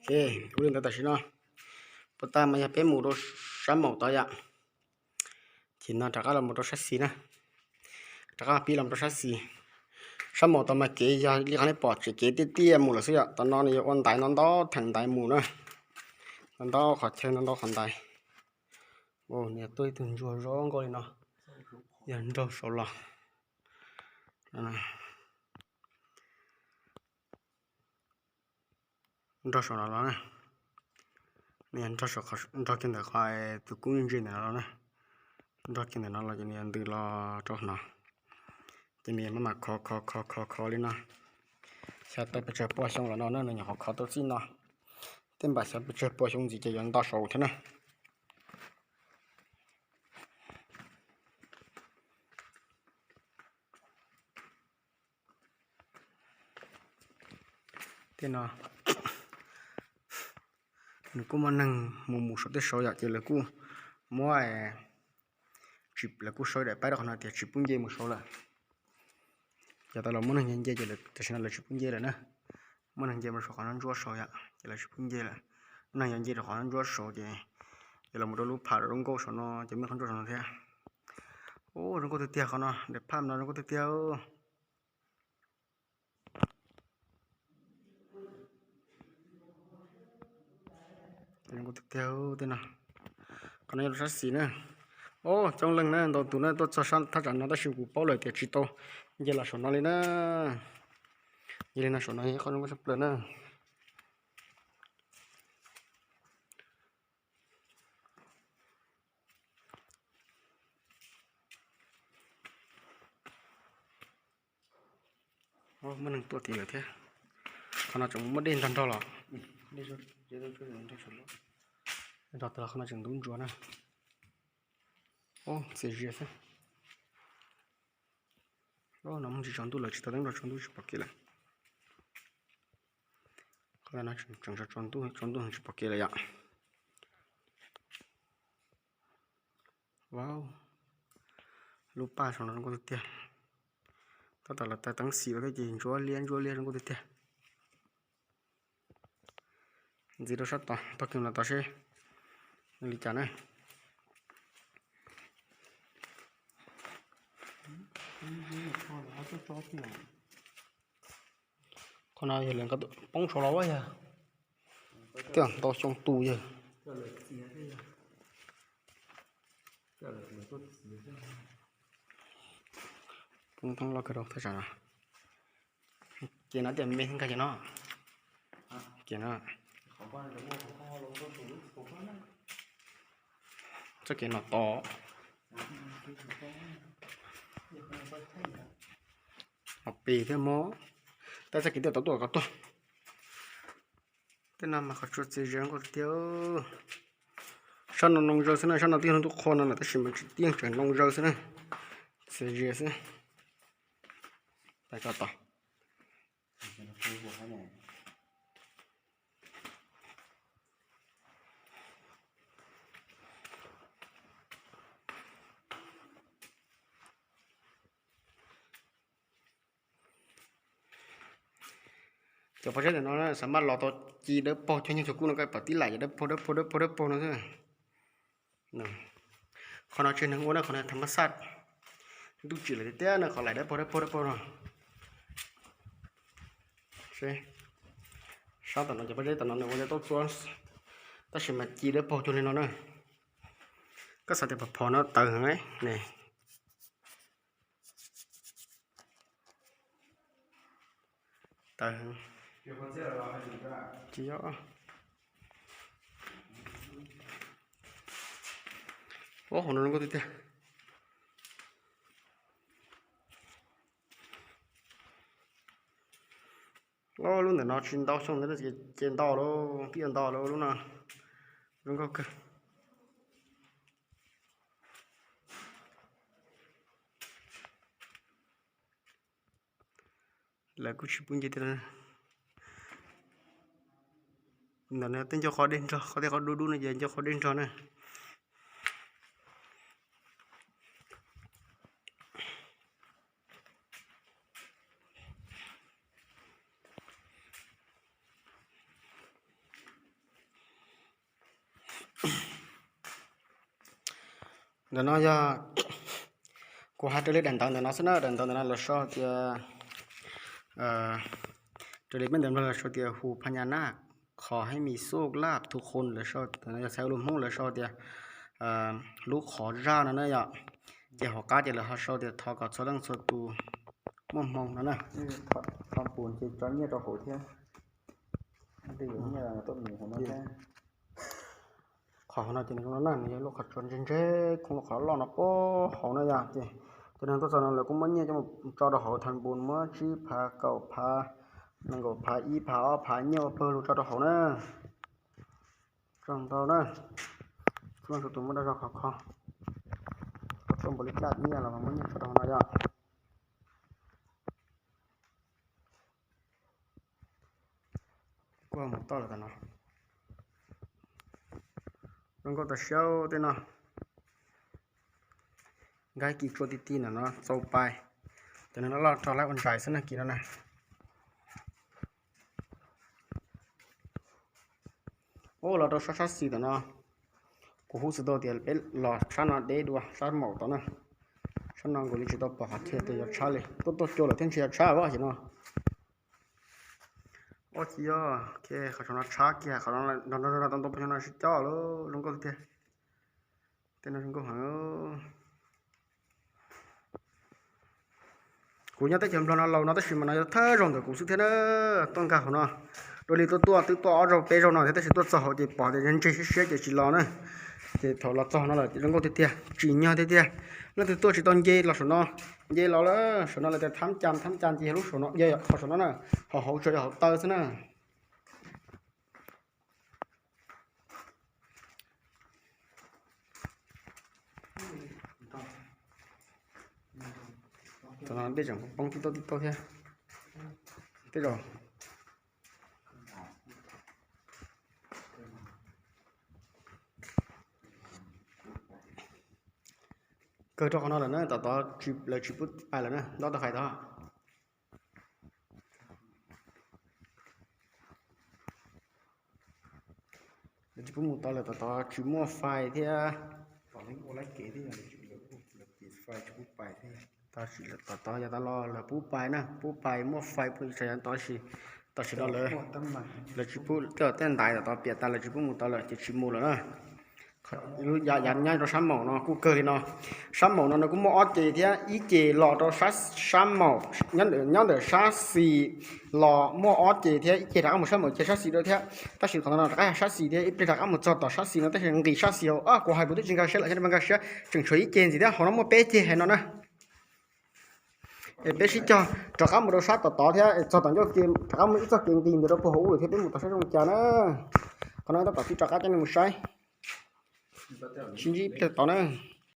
Ua li ntawd tam sim no puas tag mas yog peb mus rau sab maum tod yom. Ces no rov qab los mus rau sab xis na, rov qab pib los rau sab xis. Sab maum tod mas kev yog li qhov nej pom tseem kev tiaj tiaj mus lawm xwb yom. Tom no nws yuav ua ntaiv ntau ntau theem ntaiv mus na, ntau ntau qhov chaw ntau ntau qhov ntaiv. Nws tuaj ib tug ntsuag zoo nkauj li no, yog nrog saud los, nrog saum no los na. Nws yog nrog kiag ntawm qhov tus kub ntse ntawm no los na, nrog kiag ntawm no los ces nws yuav ntws los rau no, ces nws yuav maj mam khov khov khov khov khov li no. Xyov tau pes tsawg pua xyoo los no na, nws nyuam qhuav khov tau txij no, tej npam xyov pes tsawg pua xyoo ntxiv ces yuav nto saud thiab na. Tej no nws kuj muaj neeg mus mus saum tej saud yom, ces lawv kuj muab, lawv kuj sau daim paib rau qhov no tias tsis pub nce mus saud lawm. Ces tau los muaj neeg nce ces tam sim no lawv tsis pub nce lawm na. Muaj neeg nce mus saum qhov no ntsuab saud yom, ces lawv tsis pub nce lawm. Muaj neeg yuav nce rau qhov no ntsuab saud ces yuav los mus rau lub pham rau nkauj saum no ces muaj qhov ntsuab saud no thiab. Ub, zoo nkauj tiag tiag qhov no, daim phaj no zoo nkauj tiag tiag. Zoo nkauj tiag tiag tej no. Qhov no yog rau sab xis na. Ub, coob leej na, ntau tus na tuaj txog sab thaj tsam no tab sis kuv paub lawm tias tsis tau nce los saum no li na. Yog li no saum no yog ib qho zoo nkauj tshaj plaws na. Muaj neeg tuaj tid lawm thiab. Qhov no tseem muaj dej nrog nrog los. Nrog tag los qhov no tseem ntub ntsuav na. Ub, txias zias xwb. No muaj tsis tsaus ntuj lawm, tsis tau teeb nrog tsaus ntuj tsis pom kev lawm. Qhov no tseem tsaus ntuj, tsaus ntuj tsis pom kev lawm yom. Wow, lub paj saum no zoo nkauj tiag tiag. Tab tom los taws teeb xis ua thiab ces ntsuab liab ntsuab liab zoo nkauj tiag tiag. Ntxiv rau sab tod, tog kiag no tod seb li cas na. Qhov no yog lawv poob saud los yog, twb ntau xyoo tus yog. Poob thoob loj kawg rau thaj tsam no. Ces no tias me nkag ces no. Ces no txoj kev no tod, no pes thiab mog, tab txoj kev tiaj tod tuaj kom tuaj. Tej no mas qhov tsua txias zias nkauj tiag. Sab no noo zaws xwb na, sab no twb yog ntuj qhua no lawm tab sis mas tsis tiaj, tseem noo zaws xwb na, txias zias xwb. Pais tod tod. Cov pob zeb ntawm no xav maj los tau ci dawb paug, cov nyob cov kub no koj pom tib lam ces dawb paug dawb paug dawb paug dawb paug no xwb. Qhov no tsis yog neeg ua na, qhov no tham mas xaj, ntuj tsim lawm tiag tiag na, qhov lam dawb paug dawb paug dawb paug no. Sab tom no cov pob zeb tom no nws ua zeb taub txua, tab sis mas ci dawb paug cuag li no na. Koj xav tias phom phom no tawv heev ne. Tawv heev. Tsis yog. Ub, hauv no zoo nkauj tiag tiag. Lub ntawm no tsis ntau xyoo ntawd ces ntau lawm, twb yuav ntau lawm lub no. Zoo nkauj kawg. Lawv kuj tsis pub nce tiag. Ntawm no tej nco qhov dej nrog, qhov tej qhov dub dub no ces nco qhov dej nrog na. Ntawm no yog kuv hais raws li daim ntawv ntawm no xwb na, daim ntawv ntawm no lawv sau tias, raws li peb ntawv Nplog lawv sau tias หูพญานาคขอให้มีโชคลาภทุกคน lawv sau, ntawm no yog txhais lus Hmoob lawv sau tias lub qhov zaj no na yom. Ces hauv qab ces lawv ho sau tias thov kom txhua leej txhua tus muaj hmoo no na. Qhov hauv no ces nws zoo no na, nws yog lub qhov tsua ntseg ntseg, khoov lub qhov loj no puag hauv na yom. Ces cov neeg tuaj txog no lawv kuj muab nyiaj coj mus tso rau hauv thaj npus, muab tsib phav, kaum phav, nees nkaum phav, ib phav, ob phav, nyiaj ua pawg lug tso rau hauv na. Tsaug ntau na, txhua leej txhua tus muab dag zog khov kho, tuaj npaum li cas nyiaj los muab nyiaj tso rau hauv no yom. Kuj mus toj lawm tam no. Zoo nkauj tas siab tej no. Nkag kis tsua ti ti ntawm no txaus pais. Cov neeg loj loj rog lawv ua ntsais xwb na kis no na. Ub, los rau sab sab xis tom no. Kuv hu xwm tau tias peb los sab no deb dua sab maum tod na. Sab no nkaus li tsis tau pom qhov chaw tias yuav tshab li, tuaj tuaj cua lawm thiab ntshe yuav tshab vab no. Ua tsis yog, qhov saum no tshab kiag, qhov no nrog nrog nrog tau ntau pes no sib coj lawm, zoo nkauj tiag. Tej no zoo nkauj heev. Kuv nyob teb chaws Nplog no laus no tab sis mas no yog thawj zaug ntawm kuv xwb thiab na, tuaj nkag hauv no. Dua li tuaj tuaj twb tuaj ob zaug peb zaug no thiab tab sis tuaj txog hauv ces pom tias ntseg siab siab ces tsis los na. Ces thaum los txog no lawm zoo nkauj tiag tiag, tsim nyog tiag tiag. Leej twg tuaj tsis tau nce los saum no, nce los lawm saum no lawv tias thab cas thab cas ces yog lub saum no, yog qhov saum no na, hauv hauv tsuas yog hauv taw xwb na. Tam no dej tseem poob tib tauj tib tauj thiab. Tej zaum kawg rau qhov no lawm na, tom tod lawv tsis pub pais lawm na, ntaub tau hais tod. Lawv tsis pub mus tod lawm, tom tod tsis muaj fais thiab. Tom tod yog tas los lawv pub pais na, pub pais muaj fais pub tsav yov tod, tab sis tam sim no lawv, lawv tsis pub, tej ntaiv tom tod piam tas lawv tsis pub mus tod lawm ces tsis mus lawm na. Lub yav nyob rau sab maum no kuj kawg li no. Sab maum no nws kuj muaj ob ces thiab, ib ces los rau sab maum, nyob ntawm sab xis los muaj ob ces thiab, ib ces rov qab mus sab maum ces sab xis rau thiab. Tab sis qhov no rov qab yog sab xis thiab, ib pliag rov qab mus txog tom sab xis no tab sis nqis sab xis hauv. Kuv hais kuv twb tsis nkag siab lawm, nkag siab tseem tshuav ib ceg ntxiv thiab, hauv no muaj peb ceg hais no na. Es peb sib cog rov qab mus rau sab tom tod thiab, txog tom ncauj ke rov qab muaj ib txoj kev nqis ntawd rau puag hauv ub lawm thiab, peb mus tom sab zoo cas na. Qhov no tab tom tib rov qab coj nej mus saib, sib ntsib ib pliag tod na.